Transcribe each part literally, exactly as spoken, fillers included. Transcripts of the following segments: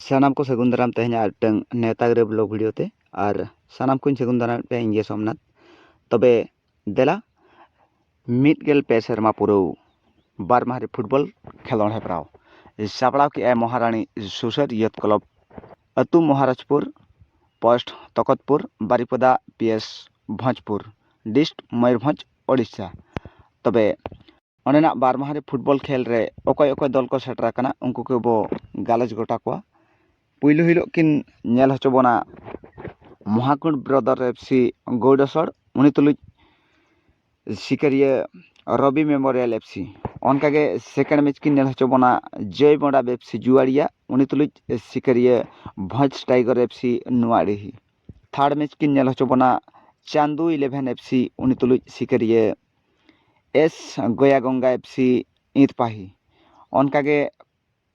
ᱥᱟᱱᱟᱢ ᱠᱚ ᱥᱟᱹᱜᱩᱱ ᱫᱟᱨᱟᱢ ᱛᱮᱦᱮᱧᱟᱜ ᱢᱤᱫᱴᱟᱝ ᱱᱮᱣᱛᱟ ᱜᱤᱨᱟᱹ ᱵᱞᱚᱜ ᱵᱷᱤᱰᱤᱭᱳ ᱛᱮ᱾ ᱟᱨ ᱥᱟᱱᱟᱢ ᱠᱚᱧ ᱥᱟᱹᱜᱩᱱ ᱫᱟᱨᱟᱢᱮᱫ ᱯᱮᱭᱟ, ᱤᱧ ᱜᱮ ᱥᱳᱢᱱᱟᱛᱷ᱾ ᱛᱚᱵᱮ ᱫᱮᱞᱟ, ᱢᱤᱫ ᱜᱮᱞ ᱯᱮ ᱥᱮᱨᱢᱟ ᱯᱩᱨᱟᱹᱣ ᱵᱟᱨ ᱢᱟᱦᱟ ᱨᱮ ᱯᱷᱩᱴᱵᱚᱞ ᱠᱷᱮᱞᱳᱰ ᱦᱮᱯᱨᱟᱣ ᱥᱟᱯᱲᱟᱣ ᱠᱮᱜᱼᱟᱭ ᱢᱚᱦᱟᱨᱟᱱᱤ ᱥᱩᱥᱟᱹᱨ ᱭᱩᱛᱷ ᱠᱞᱟᱵᱽ, ᱟᱹᱛᱩ Moharajpur, post Tokatpur, Baripada, P S Bhanjpur, dist Mayurbhanj, Odisha. ᱛᱚᱵᱮ ᱚᱸᱰᱮᱱᱟᱜ ᱵᱟᱨ ᱢᱟᱦᱟ ᱨᱮ ᱯᱷᱩᱴᱵᱚᱞ ᱠᱷᱮᱞ ᱨᱮ ᱚᱠᱚᱭ ᱚᱠᱚᱭ ᱫᱚᱞ ᱠᱚ ᱥᱮᱴᱮᱨ ᱟᱠᱟᱱᱟ, ᱩᱱᱠᱩ ᱠᱚᱵᱚ ᱜᱟᱞᱚᱪ ᱜᱚᱴᱟ ᱠᱚᱣᱟ᱾ ᱯᱩᱭᱞᱩ ᱦᱤᱞᱳᱜ ᱠᱤᱱ ᱧᱮᱞ ᱦᱚᱪᱚ ᱵᱚᱱᱟ ᱢᱚᱦᱟᱠᱩᱸᱰ ᱵᱨᱟᱫᱟᱨ ᱮᱯᱷ ᱥᱤ ᱜᱳᱰᱟᱥᱚᱲ, ᱩᱱᱤ ᱛᱩᱞᱩᱡ ᱥᱤᱠᱟᱹᱨᱤᱭᱟᱹ ᱨᱚᱵᱤ ᱢᱮᱢᱳᱨᱤᱭᱟᱞ ᱮᱯᱷ ᱥᱤ᱾ ᱚᱱᱠᱟᱜᱮ ᱥᱮᱠᱮᱱᱰ ᱢᱮᱪ ᱠᱤᱱ ᱧᱮᱞ ᱦᱚᱪᱚ ᱵᱚᱱᱟ ᱡᱚᱭ ᱵᱚᱰᱟᱵ ᱮᱯᱷ ᱥᱤ ᱡᱩᱣᱟᱲᱤᱭᱟ, ᱩᱱᱤ ᱛᱩᱞᱩᱡ ᱥᱤᱠᱟᱹᱨᱤᱭᱟᱹ Bhanj tiger F C Noadihi. Third match ᱠᱤᱱ ᱧᱮᱞ ᱦᱚᱪᱚ ᱵᱚᱱᱟ ᱪᱟᱱᱫᱩ ᱤᱞᱮᱵᱷᱮᱱ ᱮᱯᱷ ᱥᱤ, ᱩᱱᱤ ᱛᱩᱞᱩᱡ ᱥᱤᱠᱟᱹᱨᱤᱭᱟᱹ ᱮᱥ ᱜᱚᱭᱟᱜᱚᱝᱜᱟ ᱮᱯᱷ ᱥᱤ ᱤᱸᱫᱯᱟᱦᱤ᱾ ᱚᱱᱠᱟᱜᱮ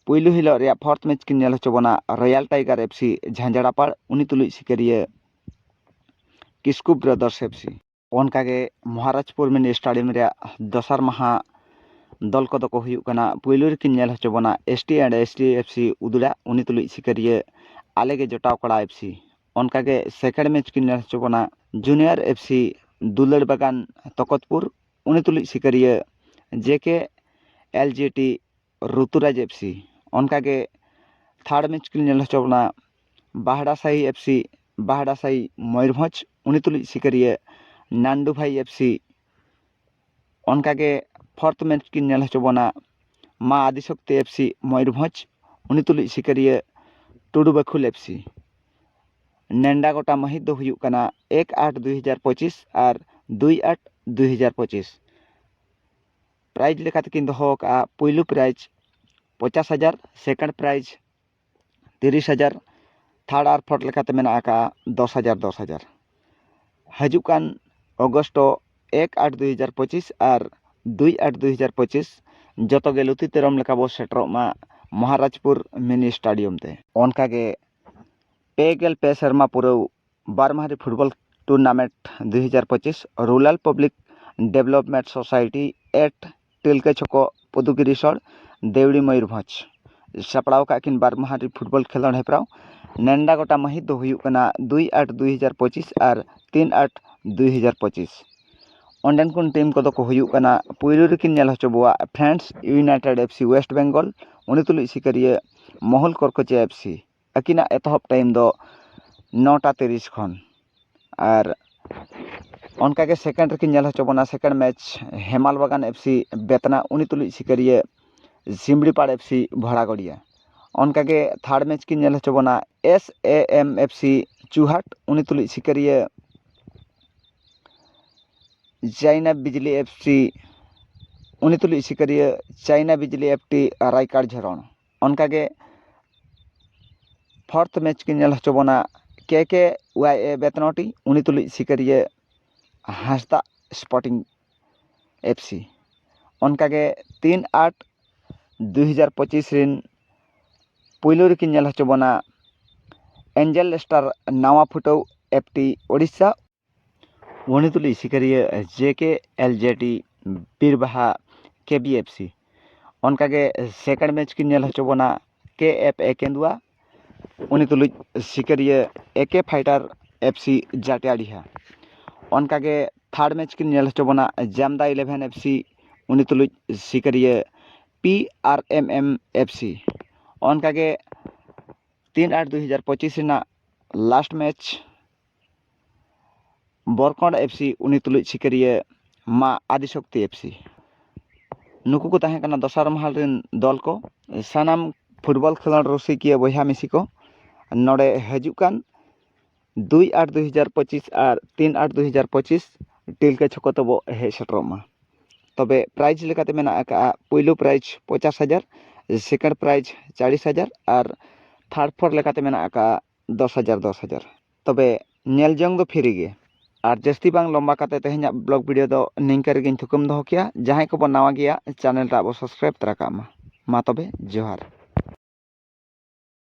ᱯᱩᱭᱞᱩ ᱦᱤᱞᱳᱜ ᱨᱮᱭᱟᱜ ᱯᱷᱳᱨᱛᱷ ᱢᱮᱪ ᱠᱤᱱ ᱧᱮᱞ ᱦᱚᱪᱚ ᱵᱚᱱᱟ ᱨᱚᱭᱟᱞ ᱴᱟᱭᱜᱟᱨ ᱮᱯᱷ ᱥᱤ ᱡᱷᱟᱸᱡᱟᱲᱟᱯᱟᱲ, ᱩᱱᱤ ᱛᱩᱞᱩᱡ ᱥᱤᱠᱟᱹᱨᱤᱭᱟᱹ ᱠᱤᱥᱠᱩ ᱵᱨᱟᱫᱟᱨᱥ ᱮᱯᱷ ᱥᱤ᱾ ᱚᱱᱠᱟᱜᱮ ᱢᱚᱦᱟᱨᱟᱡᱽᱯᱩᱨ ᱢᱤᱱᱤ ᱥᱴᱮᱰᱤᱭᱟᱢ ᱨᱮᱭᱟᱜ ᱫᱚᱥᱟᱨ ᱢᱟᱦᱟ ᱫᱚᱞ ᱠᱚᱫᱚ ᱠᱚ ᱦᱩᱭᱩᱜ ᱠᱟᱱᱟ, ᱯᱩᱭᱞᱩ ᱨᱮᱠᱤᱱ ᱧᱮᱞ ᱦᱚᱪᱚ ᱵᱚᱱᱟ S T and S T F C Udra, ᱩᱱᱤ ᱛᱩᱞᱩᱡ ᱥᱤᱠᱟᱹᱨᱤᱭᱟᱹ ᱟᱞᱮᱜᱮ ᱡᱚᱴᱟᱣ ᱠᱚᱲᱟ ᱮᱯᱷ ᱥᱤ᱾ ᱚᱱᱠᱟᱜᱮ ᱥᱮᱠᱮᱱᱰ ᱢᱮᱪ ᱠᱤᱱ ᱧᱮᱞ ᱦᱚᱪᱚ ᱵᱚᱱᱟ ᱡᱩᱱᱤᱭᱟᱨ ᱮᱯᱷ ᱥᱤ ᱫᱩᱞᱟᱹᱲ ᱵᱟᱜᱟᱱ ᱛᱚᱠᱚᱛᱯᱩᱨ, ᱩᱱᱤ ᱛᱩᱞᱩᱡ ᱥᱤᱠᱟᱹᱨᱤᱭᱟᱹ ᱡᱮ ᱠᱮ ᱮᱞ ᱡᱤ ᱴᱤ ᱨᱩᱛᱩᱨᱟᱡᱽ ᱮᱯᱷ ᱥᱤ᱾ ᱚᱱᱠᱟᱜᱮ ᱛᱷᱟᱨᱰ ᱢᱮᱪ ᱠᱤᱱ ᱧᱮᱞ ᱦᱚᱪᱚ ᱵᱚᱱᱟ ᱵᱟᱦᱲᱟᱥᱟᱦᱤ ᱮᱯᱷ ᱥᱤ, ᱵᱟᱦᱲᱟᱥᱟᱦᱤ ᱢᱚᱭᱩᱨᱵᱷᱚᱸᱡᱽ, ᱩᱱᱤ ᱛᱩᱞᱩᱡ ᱥᱤᱠᱟᱹᱨᱤᱭᱟᱹ ᱱᱟᱱᱰᱩ ᱵᱷᱟᱭ ᱮᱯᱷ ᱥᱤ᱾ ᱚᱱᱠᱟᱜᱮ ᱯᱷᱳᱨᱛᱷ ᱢᱮᱪ ᱠᱤᱱ ᱧᱮᱞ ᱦᱚᱪᱚ ᱵᱚᱱᱟ ᱢᱟ ᱟᱫᱤᱥᱚᱠᱛᱤ ᱮᱯᱷ ᱥᱤ ᱢᱚᱭᱩᱨᱵᱷᱚᱸᱡᱽ, ᱩᱱᱤ ᱛᱩᱞᱩᱡ ᱥᱤᱠᱟᱹᱨᱤᱭᱟᱹ ᱴᱩᱰᱩ ᱵᱟᱹᱠᱷᱩᱞ ᱮᱯᱷ ᱥᱤ᱾ ᱱᱮᱰᱟ ᱜᱚᱴᱟ ᱢᱟᱹᱦᱤᱛ ᱫᱚ ᱦᱩᱭᱩᱜ ᱠᱟᱱᱟ ᱮᱠ ᱟᱴ ᱫᱩᱭ ᱦᱟᱡᱟᱨ ᱯᱚᱸᱪᱤᱥ ᱟᱨ ᱫᱩᱭ ᱟᱴ ᱫᱩᱭ ᱦᱟᱡᱟᱨ ᱯᱚᱸᱪᱤᱥ᱾ ᱯᱨᱟᱭᱤᱡᱽ ᱞᱮᱠᱟᱛᱮ ᱠᱤᱱ ᱫᱚᱦᱚ ᱟᱠᱟᱫᱼᱟ ᱯᱩᱭᱞᱩ ᱯᱨᱟᱭᱤᱡᱽ ᱯᱚᱧᱪᱟᱥ ᱦᱟᱡᱟᱨ, ᱥᱮᱠᱮᱱᱰ ᱯᱨᱟᱭᱤᱡᱽ ᱛᱤᱨᱤᱥ ᱦᱟᱡᱟᱨ, ᱛᱷᱟᱨᱰ ᱟᱨ ᱯᱷᱳᱨᱛᱷ ᱞᱮᱠᱟᱛᱮ ᱢᱮᱱᱟᱜ ᱟᱠᱟᱫᱼᱟ ᱫᱚᱥ ᱦᱟᱡᱟᱨ, ᱫᱚᱥ ᱦᱟᱡᱟᱨ᱾ ᱦᱤᱡᱩᱜ ᱠᱟᱱ ᱚᱜᱚᱥᱴ ᱮᱠ ᱟᱴ ᱫᱩᱭ ᱦᱟᱡᱟᱨ ᱯᱚᱸᱪᱤᱥ ᱟᱨ ᱫᱩᱭ ᱟᱴ ᱫᱩᱭ ᱦᱟᱡᱟᱨ ᱯᱚᱸᱪᱤᱥ ᱡᱚᱛᱚ ᱜᱮ ᱞᱩᱛᱤ ᱛᱮᱨᱚᱢ ᱞᱮᱠᱟ ᱵᱚ ᱥᱮᱴᱮᱨᱚᱜ ᱢᱟ ᱢᱚᱦᱟᱨᱟᱡᱽᱯᱩᱨ ᱢᱤᱱᱤ ᱥᱴᱮᱰᱤᱭᱟᱢ ᱛᱮ᱾ ᱚᱱᱠᱟᱜᱮ ᱯᱮ ᱜᱮᱞ ᱯᱮ ᱥᱮᱨᱢᱟ ᱯᱩᱨᱟᱹᱣ ᱵᱟᱨ ᱢᱟᱦᱟ ᱨᱮ ᱯᱷᱩᱴᱵᱚᱞ ᱴᱩᱨᱱᱟᱢᱮᱱᱴ ᱫᱩᱭ ᱦᱟᱡᱟᱨ ᱯᱚᱸᱪᱤᱥ rural public development society at Tilka Chhoko, Padugiri ᱥᱚᱲ, ᱫᱮᱣᱲᱤ, ᱢᱚᱭᱩᱨᱵᱷᱚᱸᱡᱽ᱾ ᱥᱟᱯᱲᱟᱣ ᱟᱠᱟᱫ ᱠᱤᱱ ᱵᱟᱨ ᱢᱟᱦᱟ ᱨᱮ ᱯᱷᱩᱴᱵᱚᱞ ᱠᱷᱮᱞᱳᱰ ᱦᱮᱯᱨᱟᱣ᱾ ᱱᱮᱰᱟ ᱜᱚᱴᱟ ᱢᱟᱹᱦᱤᱛ ᱫᱚ ᱦᱩᱭᱩᱜ ᱠᱟᱱᱟ ᱫᱩᱭ ᱟᱴ ᱫᱩᱭ ᱦᱟᱡᱟᱨ ᱯᱚᱸᱪᱤᱥ ᱟᱨ ᱛᱤᱱ ᱟᱴ ᱫᱩᱭ ᱦᱟᱡᱟᱨ ᱯᱚᱸᱪᱤᱥ᱾ ᱚᱸᱰᱮᱱ ᱠᱚ ᱴᱤᱢ ᱠᱚᱫᱚ ᱠᱚ ᱦᱩᱭᱩᱜ ᱠᱟᱱᱟ, ᱯᱩᱭᱞᱩ ᱨᱮᱠᱤᱱ ᱧᱮᱞ ᱦᱚᱪᱚ ᱵᱚᱣᱟ friends united F C west Bengal, ᱩᱱᱤ ᱛᱩᱞᱩᱡ ᱥᱤᱠᱟᱹᱨᱤᱭᱟᱹ ᱢᱚᱦᱩᱞ ᱠᱚᱨᱠᱚᱪᱤᱭᱟ ᱮᱯᱷ ᱥᱤ᱾ ᱟᱹᱠᱤᱱᱟᱜ ᱮᱛᱚᱦᱚᱵ ᱴᱟᱭᱤᱢ ᱫᱚ ᱱᱚᱴᱟ ᱛᱤᱨᱤᱥ ᱠᱷᱚᱱ᱾ ᱟᱨ ᱚᱱᱠᱟᱜᱮ ᱥᱮᱠᱮᱱᱰ ᱨᱮᱠᱤᱱ ᱧᱮᱞ ᱦᱚᱪᱚ ᱵᱚᱱᱟ ᱥᱮᱠᱮᱱᱰ ᱢᱮᱪ ᱦᱮᱢᱟᱞ ᱵᱟᱜᱟᱱ ᱮᱯᱷ ᱥᱤ ᱵᱮᱛᱱᱟ, ᱩᱱᱤ ᱛᱩᱞᱩᱡ ᱥᱤᱠᱟᱹᱨᱤᱭᱟᱹ ᱥᱤᱢᱲᱤᱯᱟᱲ ᱮᱯᱷ ᱥᱤ ᱵᱷᱚᱲᱟᱜᱚᱲᱤᱭᱟ᱾ ᱚᱱᱠᱟᱜᱮ ᱛᱷᱟᱨᱰ ᱢᱮᱪ ᱠᱤᱱ ᱧᱮᱞ ᱦᱚᱪᱚ ᱵᱚᱱᱟ S A M F C ᱪᱩᱦᱟᱴ, ᱩᱱᱤ ᱛᱩᱞᱩᱡ ᱥᱤᱠᱟᱹᱨᱤᱭᱟᱹ ᱪᱟᱭᱱᱟ ᱵᱤᱡᱽᱞᱤ ᱮᱯᱷ ᱥᱤ, ᱩᱱᱤ ᱛᱩᱞᱩᱡ ᱥᱤᱠᱟᱹᱨᱤᱭᱟᱹ ᱪᱟᱭᱱᱟ ᱵᱤᱡᱽᱞᱤ ᱮᱯᱷ ᱴᱤ ᱨᱟᱭᱠᱟᱲ ᱡᱷᱚᱨᱚᱱ᱾ ᱚᱱᱠᱟᱜᱮ ᱯᱷᱳᱨᱛᱷ ᱢᱮᱪ ᱠᱤᱱ ᱧᱮᱞ ᱦᱚᱪᱚ ᱵᱚᱱᱟ ᱠᱮ ᱠᱮ ᱣᱟᱭ ᱮ ᱵᱮᱛᱱᱚᱴᱤ, ᱩᱱᱤ ᱛᱩᱞᱩᱡ ᱥᱤᱠᱟᱹᱨᱤᱭᱟᱹ ᱦᱟᱸᱥᱫᱟᱜ ᱥᱯᱳᱨᱴᱤᱝ ᱮᱯᱷ ᱥᱤ᱾ ᱚᱱᱠᱟᱜᱮ ᱛᱤᱱ ᱟᱴ ᱫᱩᱭ ᱦᱟᱡᱟᱨ ᱯᱚᱸᱪᱤᱥ ᱨᱮᱱ ᱯᱩᱭᱞᱩ ᱨᱮᱠᱤᱱ ᱧᱮᱞ ᱦᱚᱪᱚ ᱵᱚᱱᱟ ᱮᱱᱡᱮᱞ ᱥᱴᱟᱨ ᱱᱟᱣᱟ ᱯᱷᱩᱴᱟᱹᱣ ᱮᱯᱷ ᱴᱤ ᱳᱰᱤᱥᱟ, ᱩᱱᱤ ᱛᱩᱞᱩᱡ ᱥᱤᱠᱟᱹᱨᱤᱭᱟᱹ ᱡᱮ ᱠᱮ ᱮᱞ ᱡᱮ ᱴᱤ ᱵᱤᱨᱵᱟᱦᱟ ᱠᱮ ᱵᱤ ᱮᱯᱷ ᱥᱤ᱾ ᱚᱱᱠᱟᱜᱮ ᱥᱮᱠᱮᱱᱰ ᱢᱮᱪ ᱠᱤᱱ ᱧᱮᱞ ᱦᱚᱪᱚ ᱵᱚᱱᱟ ᱠᱮ ᱮᱯᱷ ᱮ ᱠᱮᱱᱫᱩᱣᱟ, ᱩᱱᱤ ᱛᱩᱞᱩᱡ ᱥᱤᱠᱟᱹᱨᱤᱭᱟᱹ ᱮ ᱠᱮ ᱯᱷᱟᱭᱴᱟᱨ ᱮᱯᱷ ᱥᱤ ᱡᱟᱴᱤᱭᱟᱰᱤᱦᱟ᱾ ᱚᱱᱠᱟᱜᱮ ᱛᱷᱟᱨᱰ ᱢᱮᱪ ᱠᱤᱱ ᱧᱮᱞ ᱦᱚᱪᱚ ᱵᱚᱱᱟ ᱡᱟᱢᱫᱟ ᱤᱞᱮᱵᱷᱮᱱ ᱮᱯᱷ ᱥᱤ, ᱩᱱᱤ ᱛᱩᱞᱩᱡ ᱥᱤᱠᱟᱹᱨᱤᱭᱟᱹ ᱯᱤ ᱟᱨ ᱮᱢ ᱮᱢ ᱮᱯᱷ ᱥᱤ᱾ ᱚᱱᱠᱟᱜᱮ ᱛᱤᱱ ᱟᱴ ᱫᱩᱭ ᱦᱟᱡᱟᱨ ᱯᱚᱸᱪᱤᱥ ᱨᱮᱱᱟᱜ ᱞᱟᱥᱴ ᱢᱮᱪ ᱵᱚᱨᱠᱚᱸᱰ ᱮᱯᱷ ᱥᱤ, ᱩᱱᱤ ᱛᱩᱞᱩᱡ ᱥᱤᱠᱟᱹᱨᱤᱭᱟᱹ ᱢᱟ ᱟᱫᱤᱥᱚᱠᱛᱤ ᱮᱯᱷ ᱥᱤ᱾ ᱱᱩᱠᱩ ᱠᱚ ᱛᱟᱦᱮᱸ ᱠᱟᱱᱟ ᱫᱚᱥᱟᱨ ᱢᱟᱦᱟᱞ ᱨᱮᱱ ᱫᱚᱞ ᱠᱚ᱾ ᱥᱟᱱᱟᱢ ᱯᱷᱩᱴᱵᱚᱞ ᱠᱷᱮᱞᱳᱰ ᱨᱩᱥᱤᱠᱤᱭᱟᱹ ᱵᱚᱭᱦᱟ ᱢᱤᱥᱤ ᱠᱚ, ᱱᱚᱰᱮ ᱦᱤᱡᱩᱜ ᱠᱟᱱ ᱫᱩᱭ ᱟᱴ ᱫᱩᱭ ᱦᱟᱡᱟᱨ ᱯᱚᱸᱪᱤᱥ ᱟᱨ ᱛᱤᱱ ᱟᱴ ᱫᱩᱭ ᱦᱟᱡᱟᱨ ᱯᱚᱸᱪᱤᱥ ᱴᱤᱞᱠᱟᱹ ᱪᱷᱚᱠᱚ ᱛᱮᱵᱚ ᱦᱮᱡ ᱥᱮᱴᱮᱨᱚᱜ ᱢᱟ᱾ ᱛᱚᱵᱮ ᱯᱨᱟᱭᱤᱡᱽ ᱞᱮᱠᱟᱛᱮ ᱢᱮᱱᱟᱜ ᱟᱠᱟᱫᱼᱟ ᱯᱩᱭᱞᱩ ᱯᱨᱟᱭᱤᱡᱽ ᱯᱚᱧᱪᱟᱥ ᱦᱟᱡᱟᱨ, ᱥᱮᱠᱮᱱᱰ ᱯᱨᱟᱭᱤᱡᱽ ᱪᱟᱞᱤᱥ ᱦᱟᱡᱟᱨ ᱟᱨ ᱛᱷᱟᱨᱰ ᱯᱷᱳᱨ ᱞᱮᱠᱟᱛᱮ ᱢᱮᱱᱟᱜ ᱟᱠᱟᱫᱼᱟ ᱫᱚᱥ ᱦᱟᱡᱟᱨ, ᱫᱚᱥ ᱦᱟᱡᱟᱨ᱾ ᱛᱚᱵᱮ ᱧᱮᱞ ᱡᱚᱝ ᱫᱚ ᱯᱷᱤᱨᱤ ᱜᱮ᱾ ᱟᱨ ᱡᱟᱹᱥᱛᱤ ᱵᱟᱝ ᱞᱚᱢᱵᱟ ᱠᱟᱛᱮ ᱛᱮᱦᱮᱧᱟᱜ ᱵᱞᱚᱜ ᱵᱷᱤᱰᱤᱭᱳ ᱫᱚ ᱱᱤᱝᱠᱟᱹ ᱨᱮᱜᱮᱧ ᱛᱷᱩᱠᱟᱹᱢ ᱫᱚᱦᱚ ᱠᱮᱭᱟ᱾ ᱡᱟᱦᱟᱸᱭ ᱠᱚᱵᱚᱱ ᱱᱟᱣᱟ ᱜᱮᱭᱟ, ᱪᱮᱱᱮᱞ ᱴᱟᱜ ᱵᱚ ᱥᱟᱵᱥᱠᱨᱟᱭᱤᱵ ᱛᱚᱨᱟ ᱠᱟᱜ ᱢᱟ᱾ ᱢᱟ ᱛᱚᱵᱮ ᱡᱚᱦᱟᱨ᱾